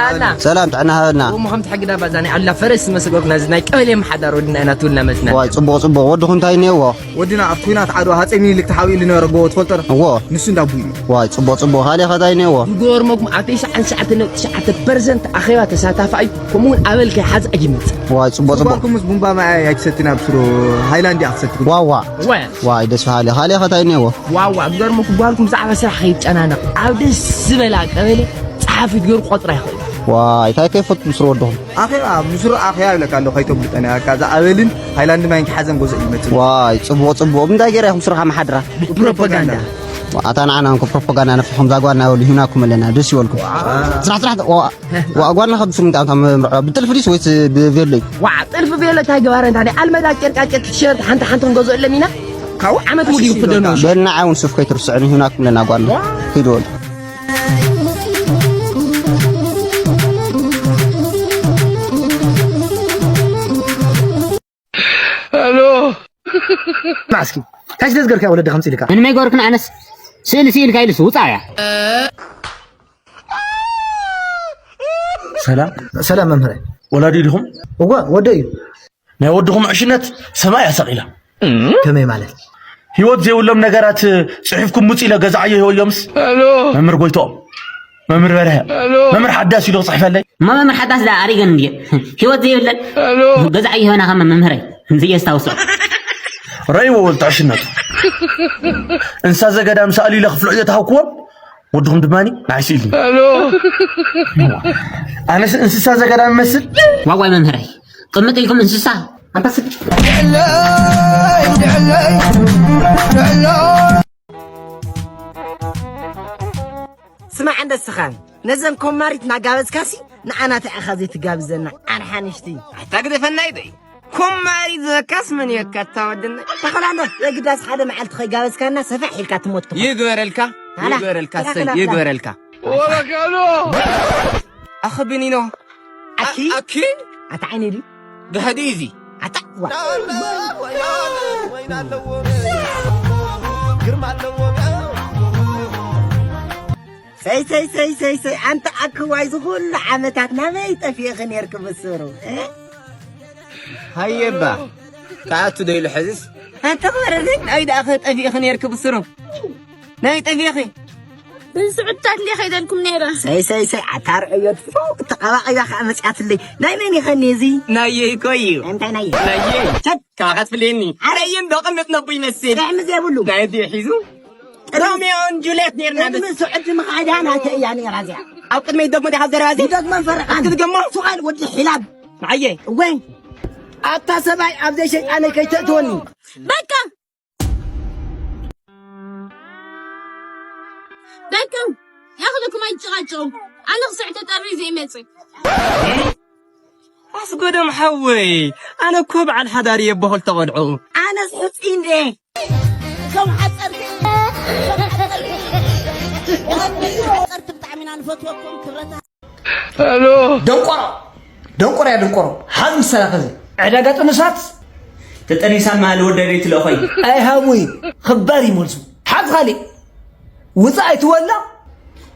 ኣና ሰላም ጥዕና ሃበና። እሞ ከም ትሕግዳ ባዛ ናይ ኣላ ፈረስ ዝመስል ወርቅ ናዚ ናይ ቀበሌ መሓዳር ወድና ኢና ትብልና መጽና። ዋይ ጽቡቕ ጽቡቕ። ወድኹም እንታይ እኒአዎ? ወድና ኣብ ኲናት ዓድዋ ሃፀይ ሚኒሊክ ተሓቢኡ ዝነበረ ጎቦ ትፈልጦ ዶ? እዎ። ንሱ እንዳቡይ እዩ። ዋይ ጽቡቕ ጽቡቕ። ካሊእ ኸ እንታይ እኒአዎ? ዝገርመኩም ኣብ ተስዓን ትሽዓተ ነጥቢ ትሽዓተ ፐርሰንት ኣኼባ ተሳታፋ እዩ። ከምኡ እውን ኣበል ከይሓዝ ኣይመጽእ። ዋይ ጽቡቕ ጽቡቕ። ጓልኩምስ ቡንባ ማይ ኣይትሰትን ኣብ ስሩ ሃይላንድ እያ ክትሰቲ። ዋዋ። ወ ዋይ ደስ በሃሊ። ካሊእ ኸ እንታይ እኒአዎ? ዋዋ ዝገርመኩም ጓልኩም ብዛዕባ ስራሕ ከይጨናነቕ ኣብ ደስ ዝበላ ቀበሌ ጸሓፊት ገይሩ ክቖጽራ ይኽእል እዩ። ዋይ እንታይ ከይፈቱ ምስሩ ወድኹም? ኣኼባ ምስሩ ኣኼባ ይብለካ ኣሎ ከይተብልጠና እካ እዛ ኣበልን ሃይላንድ ማይን ክሓዘን ገዝኡ ይመጽእ። ዋይ ጽቡቕ ጽቡቕ። ብምንታይ ገይራ ኢኹም ስርኻ መሓድራ? ብፕሮፓጋንዳ። ኣታ ንዓና እንኮ ፕሮፓጋንዳ ነፍሕኹም ዛጓና ይበሉ ሂብናኩም ኣለና ደስ ይበልኩም። ስራሕ ስራሕ ዋ- ዋ- ጓልና ካብ ስሩ ምንጣም ካብ መምርዖ ብጥልፊ ድስ ወይስ ብቬሎ እዩ? ዋዕ ጥልፊ ቬሎ እንታይ ገባረ እንታ ኣልመዳ ጨርቃ ጨርቂ ቲሸርት ሓንቲ ሓንቲ ክንገዝኦ ኣለሚና ካብኡ ዓመት ሙሉ ይኽደኑ። በልና ዓውን ሱፍ ከይትርስዑን ሂብናኩም ኣለና ጓልና። ሂዱ በሉ። ሄሎ እስኪ እንታይ ስለ ዝገርካ ወለደ ከምጽእ ኢልካ ምንም ኣይገበርክን ኣነስ ስእሊ ስኢልካ ኢልስ ውጻ እያ ሰላም ሰላም መምህረ ወላዲ ዲኹም እወ ወደ እዩ ናይ ወድኹም ዕሽነት ሰማይ ኣሰቒላ ከመይ ማለት ህይወት ዘይብሎም ነገራት ጽሒፍኩም ምጽ ኢለ ገዛዓዮ ይህበዮምስ መምህር ጎይትኦም መምህር በርሀ መምህር ሓዳስ ኢሉ ክጽሕፈለይ እማ መምህር ሓዳስ ዳ ኣሪገን እንድየ ህይወት ዘይብለን ገዛዓዮ ይህበና ከመ መምህረይ ዘየስታውሶ ረእይዎ ወልቲ ዕሽነቱ እንስሳ ዘገዳም ሰኣሉ ኢለ ክፍልዑ እየ ተሃውክዎም ወድኹም ድማ ንዓይ ስኢልኒ ኣነስ እንስሳ ዘገዳም እመስል ዋዋይ መምህረይ ቅምጥ ኢልኩም እንስሳ ኣንታ ስግጥ ስማዕ እንደ ስኻን ነዘን ኮማሪት ናጋበዝካሲ ንዓና ተዕኻ ዘይትጋብዘና ኣርሓ ንሽቲ ኣታ ግደፈና ይደይ ኮማሪት ዝበካስ መን ይበካ ኣታ ወድና ተኸላለ የግዳስ ሓደ መዓልቲ ከይጋበዝካና ሰፋሕ ኢልካ ትሞት ትኾን ይግበረልካ ይግበረልካ ሰይ ይግበረልካ ወረጋሎ ኣኸ ብኒኖ ኣኪ ኣኪ ኣታ ዓይኒ ድዩ ብህዲ እዚ ኣታ ዋ ግርማ ኣለዎ ሰይ ሰይ ሰይ ሰይ ሰይ ኣንተ ኣክዋይ ዝኹሉ ዓመታት ናበይ ጠፊእኺ ነርኪ ብስሩ ሃየባ ተኣቱ ዶ ኢሉ ሕዝስ ኣንተ ክበረዘይ ናይ ደኣ ጠፊእኺ ነርኪ ብስሩ ናይ ጠፊእኺ ብዝስዑድታት እንድየ ከይደልኩም ነይረ። ሰይ ሰይ ሰይ ኣታ ርዕዮት ፎው ተቐባቒባ ከኣ መጺኣትለይ። ናይ መን ይኸኒ እዚ? ናየይ እኮ እዩ። እንታይ ናይ? ናየይ። ሸት ካባኻ ትፍለየኒ። ኣረይ እንዶ ቅምጥ ነቦ ይመስል። ጥዕሚ ዘይብሉ። ናይ ኣዲኡ ሒዙ። ሮሜኦን ጁልየት ኔርና። ቅድሚ ስዑድ ምኻዳ ናተይ እያ ነይራ እዚኣ። ኣብ ቅድመይ ደግሞ ዲኻ ዘረባ እዚ? ይደግመን ፈረቓን። እስኪ ድገሞ። ሱቓል ወዲ ሒላብ። ንዓየ። እወ። ኣታ ሰብኣይ ኣብ ዘይሸይጣነይ ከይተእትወኒ። በቃ። ደቅም ያኽልኩም ኣይጨቃጨቁ ኣነ ክስዕ ተጠሪ ዘይመጽእ ኣስጎዶም ሓወይ ኣነ እኮ በዓል ሓዳር እየ በኸልተ ቆልዑ ኣነስ ሕፂ እንዴ እዞም ሓፀርቲ ሓፀርቲ ብጣዕሚ ኢና ንፈትወኩም ክብረታ ደንቆሮ ደንቆሮ እያ ደንቆሮ። ሓዝ ምሳላ ከዚ ዕዳጋ ጥኑሳት ተጠኒሳ መሃል ወዲ ኣበይ ትልእኾይ? ኣይ ሃሙይ ኽባር እዩ መልሱ። ሓዝ ኻሊእ ውፃእ ኣይትወላ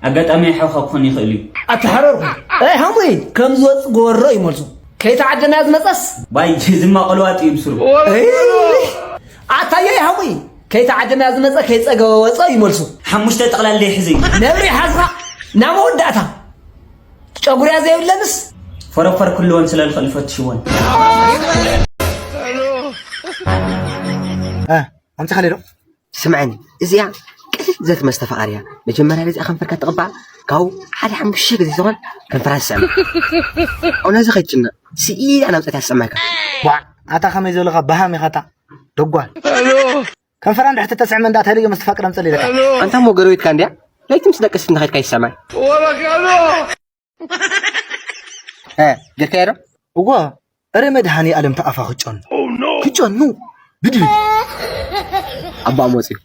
ኣጋጣሚ ይሓውኻ ክኾን ይኽእል እዩ። ኣተሓረርኩ ኣይ ሃሙይ ከም ዝወፅ ጎበሮ እዩ መልሱ። ከይተዓደመያ ዝመፀስ ባይ ዝማ ቆልዋጥ እዩ ብስሩ። ኣይ ኣታየ ሃሙይ ከይተዓደመያ ዝመፀ ከይፀገበ ወፀ እዩ መልሱ። ሓሙሽተ ጠቕላል ደይ ሕዘይ ነብሪ ሓዝኻ ናብ መወዳእታ ጨጉርያ ዘይብለንስ ፈረፈር ክልወን ስለ ዝኽእል ፈትሽወን። ኣምፅኻ ዶ? ስምዐኒ፣ እዚኣ ቅልል ዘት መስተፋቐር እያ። መጀመርያ ነዚኣ ከንፈርካ ትቕባእ፣ ካብኡ ሓደ ሓሙሽተ ግዜ ዝኾን ከንፈራ ትስዕማ። ኣብ ነዚ ከይትጭነቕ፣ ስኢላ ናውፀት እያ ትስዕመካ። ቧዕ፣ ኣታ ከመይ ዝበለኻ በሃም ኢኻ ኣታ ደጓል። ከንፈራ እንድሕር ተተስዕመ እንዳ ተለዮ መስተፋቅር ኣምፀለይ ኢለካ። ኣንታ እሞ ጎረቤትካ እንድያ ናይቲ ምስ ደቀስት እንተኸድካ ይሰማይ። እ ጌርካዮ ዶ? እወ እረ መድሃኔ ኣለም ተኣፋ ክጨኑ ክጨኑ ብድብድ ኣባ መፅዩ።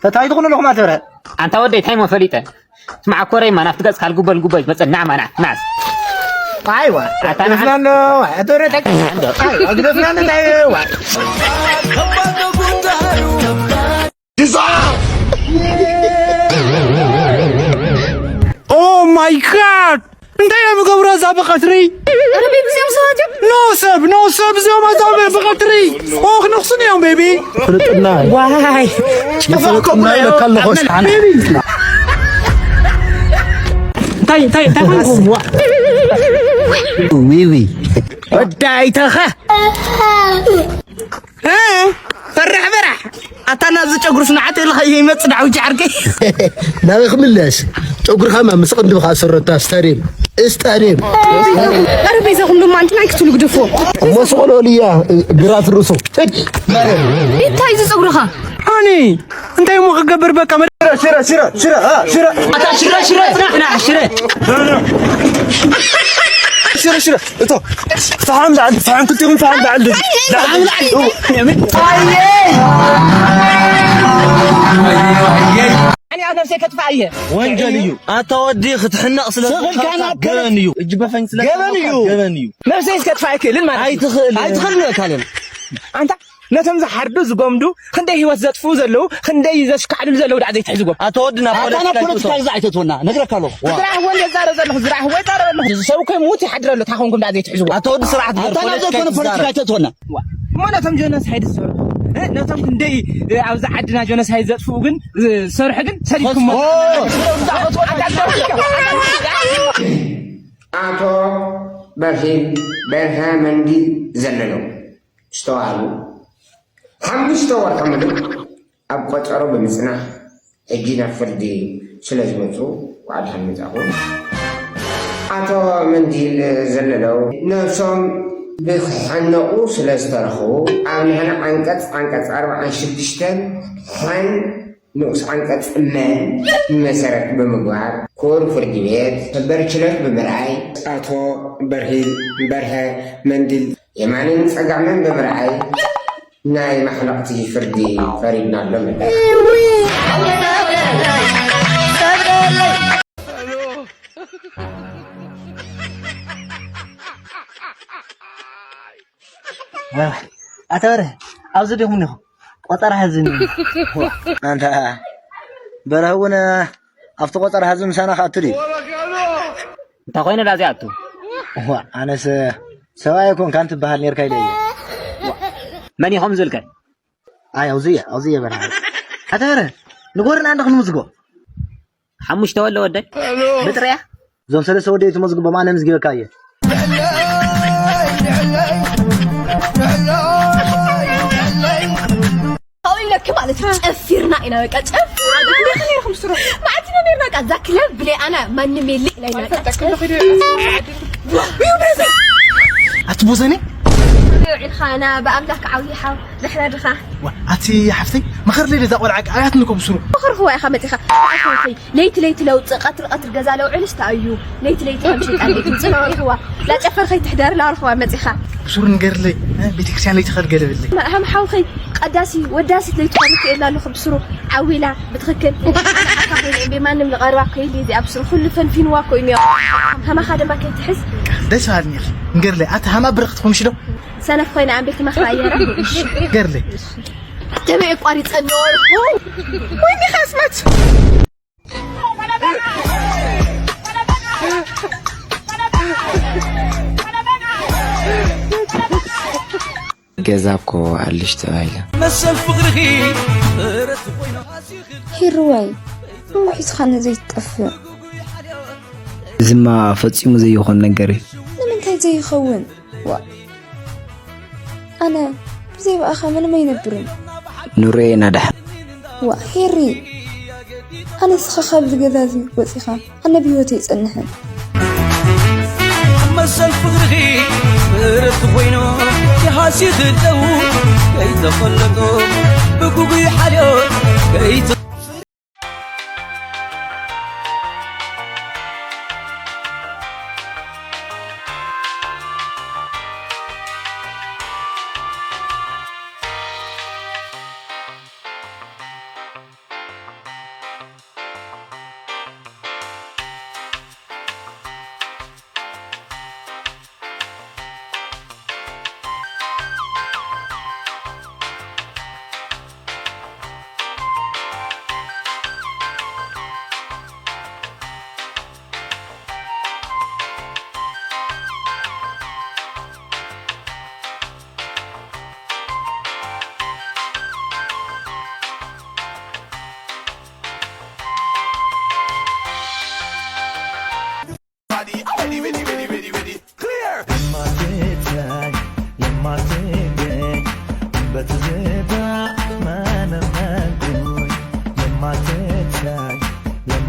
ተታይ ትኹኑ ኣለኹም ኣትብረ ኣንታ ወደይ ታይሞ ፈሊጠ ስማዕ ኮረይማ ናብቲ ገጽካ ልጉበ ልጉበ ይመጸ ናዕማ ናዕ ናስ ኣይዋ ኣታ ናዕ ግደፍናኖ ኣተረተ ግደፍናኖ እንታይ ዋ ግዛ እዛ ብቐትሪ። ኣረ ቤቢ፣ እዚኦም ሰባት እዮም። ኖ ሰብ፣ ኖ ሰብ፣ እዚኦም ኣታ ብቐትሪ። ኦ፣ ክንኽሱን እዮም ቤቢ። ፍልጥና እዩ። ዋይ። ፍልጥና እዩ፣ ለካ ኣለኾስ። ቤቢ። እንታይ፣ እንታይ፣ እንታይ ኮንኩም? ዋ። ዊዊ። ወዳይተኸ። እ? ፈራሕ በራሕ። ኣታ ናብዚ ጨጉሪ ስንዓት ኢልካ ይመጽእ ዳዕውጂ ዓርከይ። ናበይ ክምለስ? ጨጉርኻማ ምስ ቅንድብኻ ዝሰረታ ስታድየም። ስታድየም። ጠረጴዛኹም ድማ ኣንቲ ናይ ክትሉ ግደፍዎ። እሞ ስቕ በሉ እያ ግራት ርእሱ። እንታይ እዚ ጸጉርኻ? ኣነ እንታይ እሞ ክገብር በቃ መ- ሽረ ሽረ ሽረ ሽረ አ ሽረ ኣታ ሽረ ሽረ ጽናሕ ና ሽረ። ሽረ ሽረ እቶ። ፈሓም ላዕሊ፣ ፈሓም ክልቲኹም ፈሓም ላዕሊ። ላዕሊ፣ ላዕሊ። ኣየይ! ኣነ ኣብ ነፍሰይ ከጥፋእ እየ። ወንጀል እዩ። ኣታ ወዲ ክትሕነቕ ስለ ስቕ ኢልካ ናብከለ- ገበን እዩ። እጅ በፈኝ ስለ ገበን እዩ። ገበን እዩ። ነፍሰይ እስከጥፋእ ኣይክእልን ማለት እዩ። ኣይትኽእልን። ኣይትኽእልን እየ ካለን። ኣንታ ነቶም ዝሓርዱ ዝጎምዱ፣ ክንደይ ህይወት ዘጥፍኡ ዘለዉ፣ ክንደይ ዘሽካዕልሉ ዘለዉ ደኣ ዘይትሕዝዎም። ኣታ ወዲ ናብ ኣታ ናብ ፖለቲካ ፖለቲካ ኣይትእቶ። እዛ ኣይተእትወና፣ ነግረካ ኣለኹ። ዋ። ዝረኣኽዎ እንደ ዛረብ ዘለኹ፣ ዝረኣኽዎ ይዛረብ ኣለኹ። ዝሰብከ ይሞት ይሓድር ኣሎ፣ ታኾንኩም ደኣ ዘይትሕዝዎ። ኣታ ወዲ ስርዓት ኣታ ናብ ፖለቲካ ፖለቲካ ኣይትእቶ። ኣይተእትወና። ዋ። እሞ ነቶም ጀኖሳይድ ዝሰርሑ፣ እ፣ ነቶም ክንደይ፣ እ፣ ኣብዚ ዓድና ጀኖሳይድ ዘጥፍኡ ግን፣ እ፣ ዝሰርሑ ግን ሰዲድኩሞ። ኦ! ኣቶ በኺል በርሀ መንዲ ዘለለው ዝተባህሉ ሓሙሽተ ወርሒ ምሉእ ኣብ ቆጸሮ ብምጽናሕ፣ ሕጂ ናብ ፍርዲ ስለ ዝመጹ፣ እንኳዕ ደሓን መጻእኩም። ኣቶ መንዲል ዘለለው ነብሶም ብክሕነቑ ስለ ዝተረኽቡ፣ ኣብ ንሕና ዓንቀጽ፣ ዓንቀጽ ኣርባዓን ሽዱሽተን ሓን ንኡስ ዓንቀጽ መ መሰረት ብምግባር፣ ክቡር ፍርዲ ቤት ሰበር ችሎት ብምርኣይ፣ ኣቶ በርሂል በርሀ መንዲል የማንን ጸጋምን ብምርኣይ፣ ናይ ማሕለቕቲ ፍርዲ ፈሪድናሎም ኣለና። ኣታ በርሀ፣ ኣብዚ ዲኹም እኒኹም? ቆጸራ ሕዚ እኒኹም። ኣንታ በርሀ እውን ኣብቲ ቆጸራ ሕዚ ምሳና ክኣቱ ድዩ? እንታይ ኮይነ ዳኣ ዘይኣቱ? እዋ፣ ኣነስ ሰብኣይ ኣይኮንካን ትበሃል ኔርካ ኢለ እየ። መን ኢኹም ዝብልከ? ኣይ፣ ኣብዚ እየ፣ ኣብዚ እየ በርሃ። ኣታ በርሀ፣ ንጎርና እንደ ክንምዝጎ። ሓሙሽተ ወለ ወደይ? ብጥርያ? እዞም ሰለስተ ወደይ ትመዝግቦም ኣነ ምዝጊበካ እየ። ካብኡ ኢለኪ ማለት እዩ፣ ጨፊርና ኢና በቃ፣ ጨፊርና። መዓት ኢና ነይርና በቃ፣ እዛ ክለብ ብለይ ኣና ማንም የለ ኢላ ኢና በቃ። ኣቲ ቦዘኔ? ኢልካ ኣና ብኣምላክ ዓብዪ ሓው፣ ድሕና ድኻ? ዋ፣ ኣቲ ሓፍተይ፣ መኸር ለይለ እዛ ቆልዓ ኣያት ንኮ ብስሩ። መኸርኽዋ ኢኻ መጺኻ። ለይቲ ለይቲ ለውጽእ፣ ቀትሪ ቀትሪ ገዛ ለውዕል ስታ እዩ። ለይቲ ለይቲ ከም ሸይጣን ቤት ምጽእ ለወርኽዋ። ላጨፈር ከይትሕደር ለወርኽዋ መጺኻ። ብሱር ንገርለይ፣ እ፣ ቤተክርስትያን ለይቲ ከድገለብለይ። ማ-፣ ሃም ሓውኸይ፣ ቀዳሲ፣ ወዳሲት ለይቲ ከርክ የላ ኣለኹ ብስሩ። ዓዊላ፣ ብትኽክል። ኣነ ዓካ ኮይነ እምቤ ማንም ልቐርባ ኮይሉ እዚ ኣብ ስሩ ኩሉ ፈንፊንዋ ኮይኑ። ሃማኻ ድማ ከይትሕዝ። ደስ በሃልኒ ኢኺ። ንገርለይ፣ ኣቲ ሃማ ብርኽቲ ኹምሽ ዶ? ሰነፍ ኮይነ ኣምቤ ትመኽራ እየራ። ገርለይ። ተመይ ቋሪጸ ነወርኹ። ወይኒ ኻስመት። ገዛ እኮ ኣልሽ ተባሂለ። መሰል ፍቕርኺ ርት ኮይና ሂርዋይ፣ እሞ ሒዝኻኒ ዘይትጠፍእ። እዚማ ፈጺሙ ዘይኾን ነገር እዩ። ንምንታይ ዘይኸውን? ዋ፣ ኣነ ብዘይ ብኣኻ ምንም ኣይነብርን። ኑሮዬ ኢና ደሓን። ዋ፣ ሄሪ፣ ኣነ ንስኻ ካብዚ ገዛ እዚ ወጺኻ፣ ኣነ ብህይወት ኣይጸንሕን። መሰል ፍቕርኺ ብረት ኮይኑ ይሃሲ ክደው ከይተፈለጦ ብጉጉይ ሓልዮ ከይተ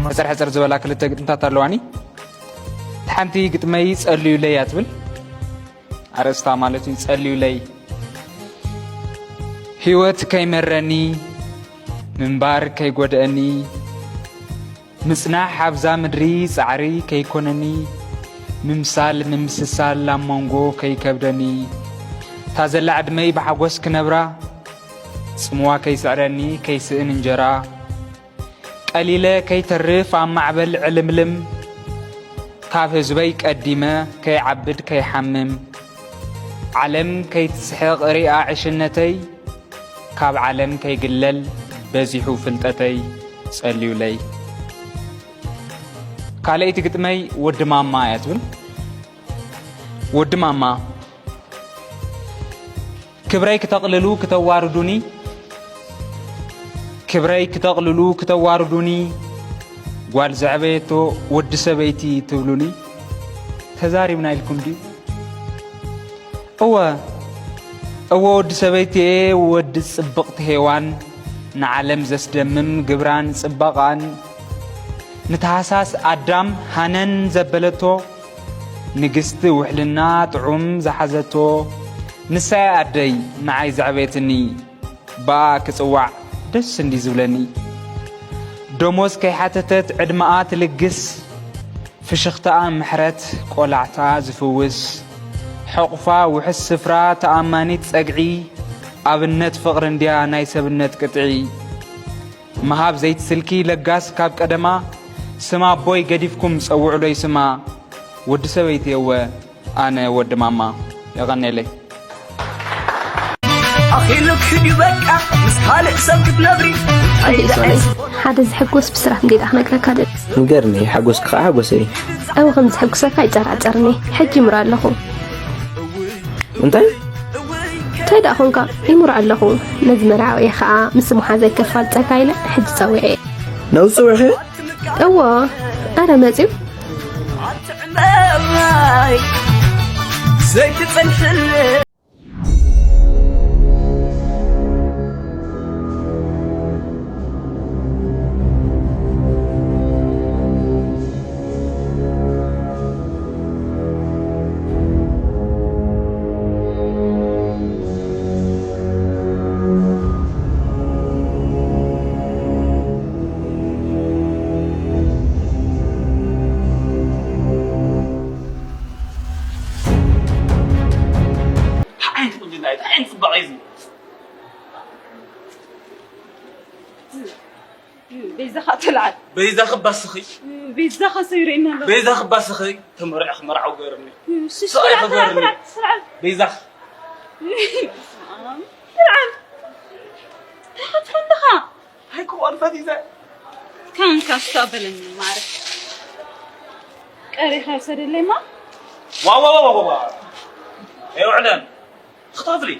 ሕጽር ሕጽር ዝበላ ክልተ ግጥምታት ኣለዋኒ። ሓንቲ ግጥመይ ጸልዩለይ እያ ትብል። ኣርእስታ ማለት እዩ፣ ጸልዩለይ። ህይወት ከይመረኒ፣ ምንባር ከይጎድኣኒ፣ ምጽናሕ ኣብዛ ምድሪ ጻዕሪ ከይኮነኒ፣ ምምሳል ምምስሳል ኣብ መንጎ ከይከብደኒ፣ እታ ዘላ ዕድመይ ብሓጎስ ክነብራ፣ ጽምዋ ከይስዕረኒ ከይስእን እንጀራ፣ ቀሊለ ከይተርፍ ኣብ ማዕበል ዕልምልም፣ ካብ ህዝበይ ቀዲመ ከይዓብድ ከይሓምም፣ ዓለም ከይትስሕቕ ሪኣ ዕሽነተይ፣ ካብ ዓለም ከይግለል በዚሑ ፍልጠተይ ጸልዩለይ። ካልኣይቲ ግጥመይ ወዲ ማማ እያ ትብል። ወዲ ማማ። ክብረይ ክተቕልሉ ክተዋርዱኒ፣ ክብረይ ክተቕልሉ ክተዋርዱኒ፣ ጓል ዘዕበየቶ ወዲ ሰበይቲ ትብሉኒ። ተዛሪብና ኢልኩም ድዩ? እወ፣ እወ ወዲ ሰበይት'የ፣ ወዲ ጽብቕቲ ሄዋን፣ ንዓለም ዘስደምም ግብራን ጽባቐኣን፣ ንታህሳስ ኣዳም ሃነን ዘበለቶ፣ ንግስቲ ውሕልና ጥዑም ዝሓዘቶ፣ ንሳ'ያ ኣደይ ንዓይ ዘዕበየትኒ፣ ብኣ ክጽዋዕ ደስ እንዲ ዝብለኒ። ደሞዝ ከይሓተተት ዕድመኣ ትልግስ፣ ፍሽኽታኣ ምሕረት ቆላዕታ ዝፍውስ፣ ሕቑፋ ውሑስ ስፍራ ተኣማኒት ጸግዒ፣ ኣብነት ፍቕሪ እንድያ ናይ ሰብነት ቅጥዒ። ምሃብ ዘይትስልኪ ለጋስ ካብ ቀደማ፣ ስማ ኣቦይ ገዲፍኩም ጸውዑለይ ስማ፣ ወዲ ሰበይቲ የወ ኣነ ወዲ ማማ። የቐኔለይ። ኣኺሉኪ ድዩ በቃ ምስ ካልእ ሰብ ክትነብሪ? እንታይ ኢለ እየ ዝኾነ? ሓደ ዝሕጎስ ብስራሕ እንዴ ደኣ ክነግረካ ደል። ንገርኒ፣ ሓጎስኪ ከዓ ሓጎሰይ። ኣበ ከም ዝሕጉሰካ ይጠራጠርኒ። ሕጂ ይምሮ ኣለኹ። እንታይ? እንታይ ደኣ ኾንካ? ይምሮ ኣለኹ። ነዚ መርዓዊ እየ ከዓ ምስ መሓዘይ ከፋልጠካ ኢለ ሕጂ ጸዊዐ። ነዚ ጽውዕኺ? እዎ። ኣረ መጺኡ። ዘይትጸንሕለይ። እንታይ ዓይነት ቁንጅና እዩ? እንታይ ዓይነት ጽባቐ እዩ እዚ? በይዛኻ ትልዓል። በይዛኺ ባስኺ። በይዛኻ ሰው ይርእየና ኣሎ። በይዛኺ ባስኺ። ተመሪዕኺ መርዓዊ ገይሩኒ። ሽሽ፣ ሰብኣይ ትልዓል፣ ትልዓል፣ ገይሩኒ። ትልዓል፣ ትልዓል። በይዛኺ። በስመ ኣብ። ትልዓል። እንታይ ክትኾን ዲኻ? ኣይኮን ፈቲዘ። ካንካ ስታ በለኒ ማዕረ። ቀሪኻ ውሰደለይ ማ። ዋ፣ ዋ፣ ዋ፣ ዋ፣ ዋ። ኣይውዕለን። ክትኸፍሊ።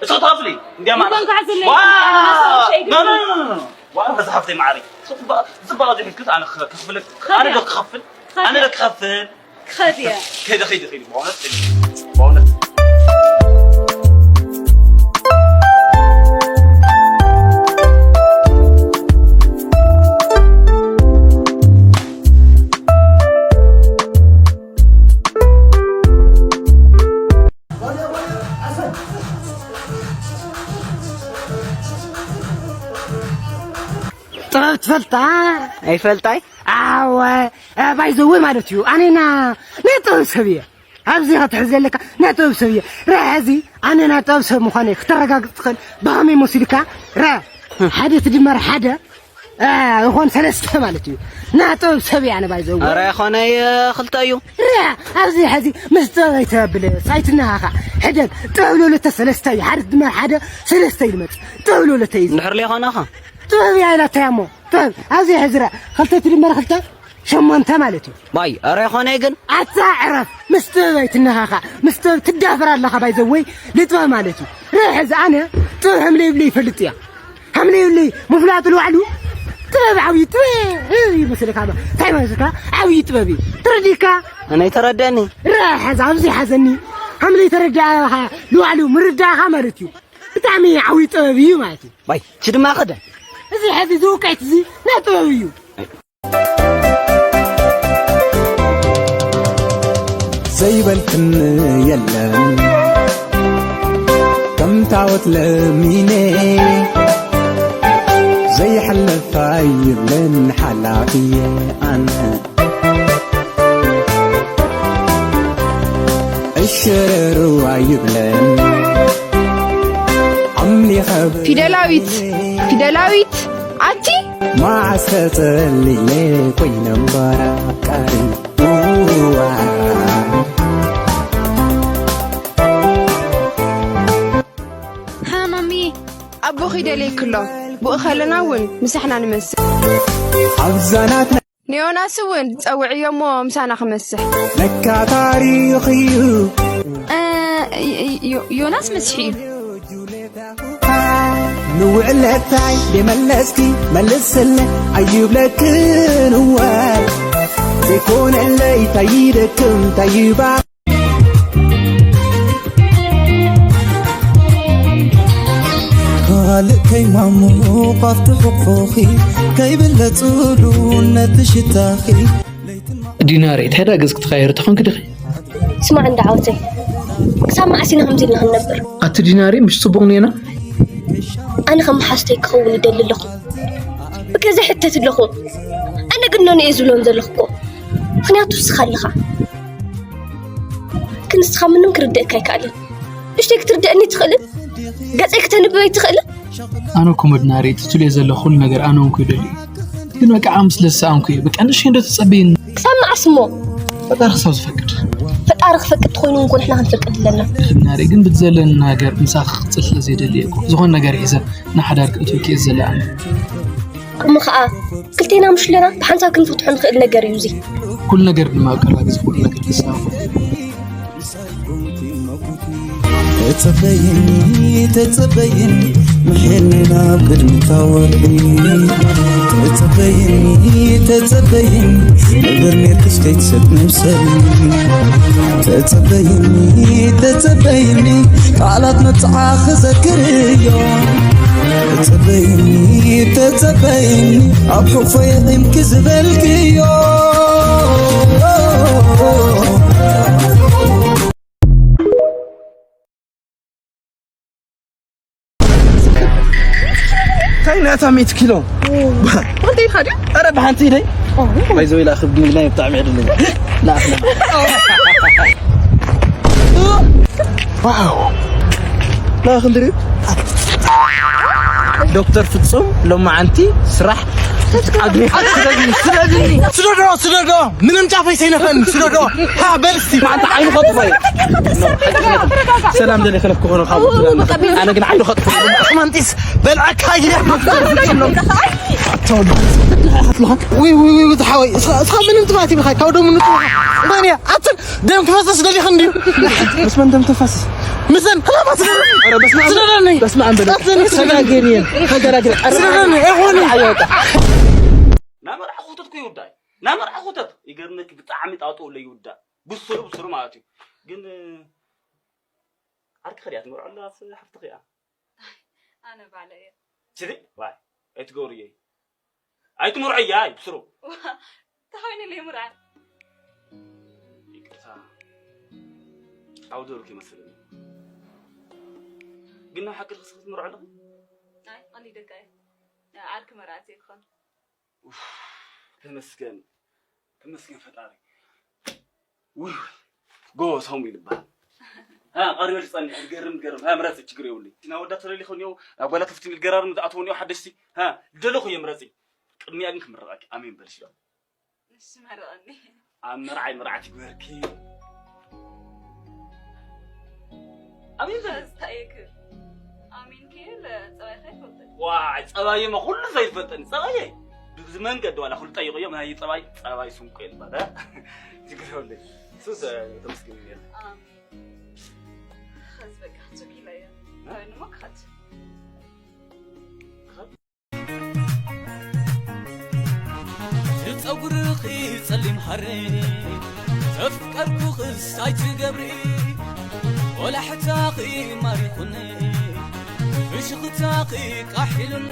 እቲ ክትኸፍሊ። እንዲያ ማዕረ። እንኳን ከዓ ዘለኒ ዋ! ኣነ ማሳብ ሸይ ኖ፣ ኖ፣ ኖ፣ ኖ፣ ኖ። ዋ፣ ኣረ፣ በዛ ሃፍተይ ማዕረ። ጽባ-፣ ጽባቐ ዘይሒዝክስ ኣነ ክኸ-፣ ክኸፍለክ። ኣነ ኸድያ። ዶ ክኸፍል? ኸድያ። ኣነ ዶ ክኸፍል? ኸድያ። ከይደ፣ ከይደ፣ ከይደ። ብእውነት ከይደ። ብእውነት። ጥበብ ትፈልጣ? ኣይፈልጣይ? ኣወ፣ እ፣ ባይዘወ ማለት እዩ። ኣነ ና-፣ ናይ ጥበብ ሰብ እየ። ኣብዚ ኸትሕዝ ዘለካ ናይ ጥበብ ሰብ እየ። ርሐዚ ኣነ ናይ ጥበብ ሰብ ምዃነይ ክተረጋግጽ ትኽእል ብኸመይ መሲልካ? ረ፣ ሓደ ትድመር ሓደ፣ እ፣ ይኾን ሰለስተ ማለት እዩ። ናይ ጥበብ ሰብ እየ ኣነ ባይዘወ። ኧረ ኣይኾነይ፣ እ፣ ክልተ እዩ። ረ፣ ኣብዚ ሐዚ ምስ ጥበብ ኣይተብል፣ ሳይትናኻ ሕደግ። ጥበብ ለለተ ሰለስተ እዩ። ሓደ ትድመር ሓደ ሰለስተ እዩ ዝመጽእ። ጥበብ ለለተ እዩ። እንድሕር ለይኾነ ኸ? ጥበብ እያ ኢላታ እያ እሞ። ጥበብ፣ ኣብዚ ሕዚ ርኣ። ክልተ ትድመር ክልተ፣ ሸሞንተ ማለት እዩ። ባይ፣ ኧረ ይኾነ ግን። ኣታ ዕረፍ። ምስ ጥበብ ኣይትነኻኻ። ምስ ጥበብ ትዳፈር ኣለኻ፣ ባይዘወይ፣ ንጥበብ ማለት እዩ። ርእ ሕዚ ኣነ ጥበብ ሃምለ ይብለ ይፈልጥ እያ። ሃምለ ይብለ ምፍላጥ ንባዕሉ ጥበብ ዓብዪ ጥበብ እዩ መስለካ። እንታይ መስለካ? ዓብዪ ጥበብ እዩ። ተረዲእካ? ኣነ ይተረደኒ። ርእ ሕዚ ኣብዚ ሓዘኒ። ሃምለ ይተረዳእኻ ንባዕሉ ምርዳእኻ ማለት እዩ። ብጣዕሚ ዓብዪ ጥበብ እዩ ማለት እዩ። ባይ፣ እቺ ድማ ኸደ። እዚ ሕዚ ዝውቀይት እዚ ናይ ጥበብ እዩ። ለሚነ ዘይሕለፍ ኣይብለን ሓላፍየ ኣነ እሽረሩ ኣይብለን ኣምሊኸ ፊደላዊት፣ ፊደላዊት፣ ኣቲ መዓስ ተጸልየ ኮይነ እምበራቃሪ ሃ ማሚ፣ ኣቦኺ ደልየኪ ኣሎ። ብኡ ከለና እውን ምሳሕና ንመስሕ። ኣብዛ ናትና ንዮናስ እውን ጸውዕዮ እሞ ምሳና ክመስሕ። ለካ ታሪኽ እዩ። እ፣ ዮ-፣ ዮናስ መስሒ እዩ። ንውዕለታይ ደመለስኪ መልስለ ኣይብለክን እወ ዘይኮነለይ ታይደክም ታይባ ካልእ ከይማሙቕ ኣብቲ ሕቑፎኺ ከይብለጽሉ ነቲ ሽታኺ። ዲናር፣ እንታይ ደኣ ገጽኪ ትቐያይሪ ተኾንኪ ዲኺ? ስማዕ እንዳ ዓወተይ፣ ክሳብ መዓስ ኢና ከምዚ ኢልና ክንነብር? ኣቲ ዲናሪ፣ ምሽ ጽቡቕ ኔና? ኣነ ከም መሓዝተይ ክኸውን ይደሊ ኣለኹ። ብገዛ ሕተት ኣለኹ። ኣነ ግን ኖኖ እየ ዝብሎም ዘለኹ እኮ። ምኽንያቱ ንስኻ ኣለኻ። ግን ንስኻ ምንም ክርድእካ ኣይከኣልን። ንእሽተይ ክትርድእኒ ትኽእልን? ገጸይ ክተንብበይ ትኽእልን? ኣነ እኮ መድናሪ ትትልዮ ዘለኹ ኩሉ ነገር ኣነ እንኩ ይደሊ። ግን በቃ ዓም ስለ ዝሰኣንኩ እየ። በቃ ንእሽተይ እንዶ ተጸበይኒ። ክሳብ መዓስ እሞ? ፈጣሪ ክሳብ ዝፈቅድ። ፈጣሪ ክፈቅድ ተኾይኑ እንኮ ንሕና ክንፈቅድ ኣለና። መድናሪ ግን ብዘለኒ ነገር ምሳኺ ክቕጽል ስለ ዘይደሊ እየ እኮ። ዝኾነ ነገር ሒዘ ንሓዳር ክእትወኪ እየ ዝደሊ ኣነ። እሞ ኸኣ ክልቴና ምሽ ኣለና ብሓንሳብ ክንፈትሖ ንኽእል ነገር እዩ እዚ። ኩሉ ነገር ድማ ኣብ ቀረባ ግዜ ኩሉ ነገር ክስተኻኸል። ተጸበይኒ፣ ተጸበይኒ፣ ምሒርኒ ናብ ቅድሚታ ወርሒ። ተጸበይኒ፣ ተጸበይኒ፣ ንብርኔርክስ ከይትሰጥ ነብሰይ። ተጸበይኒ፣ ተጸበይኒ፣ ቃላት መብጽዓ ክዘክር እዮ። ተጸበይኒ፣ ተጸበይኒ፣ ኣብ ሕቆ የቒምኪ ዝበልክዮ። እንታይ ናታ ሚእቲ ኪሎ? ብሓንቲ ኢኻ ድዩ? ኧረ ብሓንቲ ኢደይ። ባይ ዘ ወይ፣ ላእኽብ ምግናይ ብጣዕሚ ዕድለኛ። ላእኽና። ዋው። ላእኽን ድርዩ? ዶክተር ፍጹም ሎማዓንቲ ስራሕ ኣግኒኻ ስለዚ፣ ስለዚ ስደዶ፣ ስደዶ፣ ምንም ጫፈይ ሰይነፈን፣ ስደዶ። ሃ፣ በል እስቲ። ማንታ ዓይኑ ኸጥፎ እዩ። ሰላም ደለ ከለፍ ክኾነ ካብ ኣነ ግን ዓይኑ ኸጥፎ እዩ። ኣኽማንጢስ በልዐካ እየ። ኣተወሉ። ወይ፣ ወይ፣ ወይ፣ ዝሓወይ። እስኻ፣ እስኻ ምንም ጥፋት ይብልኻ፣ ካብ ደሙ ንጥፋት። እንኳን እያ፣ ኣትን ደም ክፈስስ ደሊኻ እንድዩ። ምስ መን ደም ተፋስስ? ምስን ክላባት ኧረ በስመ ኣብ። ስደደኒ። በስመ ኣብ በል። ኣትን ተጋገን እየን። ተጋገን። ስደደኒ። ኣይሆንም። ኣየወጣ። ናመርዓ ኹተት እኮ ይውዳእ። ናመርዓ ኹተት። ይገርመክ ብጣዕሚ ጣጡ ለይውዳእ። ብስሩ ብስሩ ማለት እዩ። ግን ዓርኪ ከድያ ትመርዖ ኣላ ሓፍትኺ እያ። ኣነ ባለ እየ። ስሪ? ዋይ። ኣይትገብርዮ። ኣይትመርዖ እያ። ብስሩ። ተኾይኑ ለይምርዓን። ይቅርታ። ዓውዲ ወርክ ይመስለኒ። ግን ናብ ሓቂ ክትመርዖ ኣለኺ? ኣይ፣ ቀሊደካ እየ። ዓርኪ መርዓት እየ ክኾን። ኡፍ፣ ተመስገን፣ ተመስገን ፈጣሪ። ውይ፣ ጎበዝ ሆም ይልባል። ሃ፣ ቀሪበ ዝጸንሕ፣ ዝገርም፣ ዝገርም። ሃ፣ ምረጽ፣ ችግር የብሉይ። እቲ ናብ ወዳት ተለሊኹ እኒኦ፣ ናብ ጓላት ፍትን ኢል ገራርም ዝኣትዎ እኒኦ፣ ሓደሽቲ። ሃ፣ ዝደለኹ እየ ምረጽ። ቅድሚያ ግን ክምረቐኪ፣ ኣሜን በል፣ እሺ ዶ? እሺ፣ መርቐኒ። ኣብ መርዓይ መርዓት ይግበርኪ። ኣሜን በል። እንታይ ይክል? ኣሜን ክብል ጸባይካ ይፈልጥ። ዋይ፣ ጸባየማ ኩሉ ሰብ ይፈልጠኒ። ጸባየይ ብዚ መንገዲ ዋላ ኩሉ ጠይቕዮ፣ ናይ ጸባይ፣ ጸባይ ስንቆ ይልባል፣ እ? ችግር የብለይ። እሱ ተ-፣ ተመስገን ይበል። ኣሜን። ኸዚ በቃ፣ ሱቅ ኢለ እየ። እ? እንታይ ንሞ ክኸድ? ጸጉርኺ ጸሊም ሃሪ ዘፍቀርኩኽስ ኣይትገብሪ፣ ቆላሕታኺ ማሪኹኒ፣ ፍሽኽታኺ ቃሕ ኢሉኒ።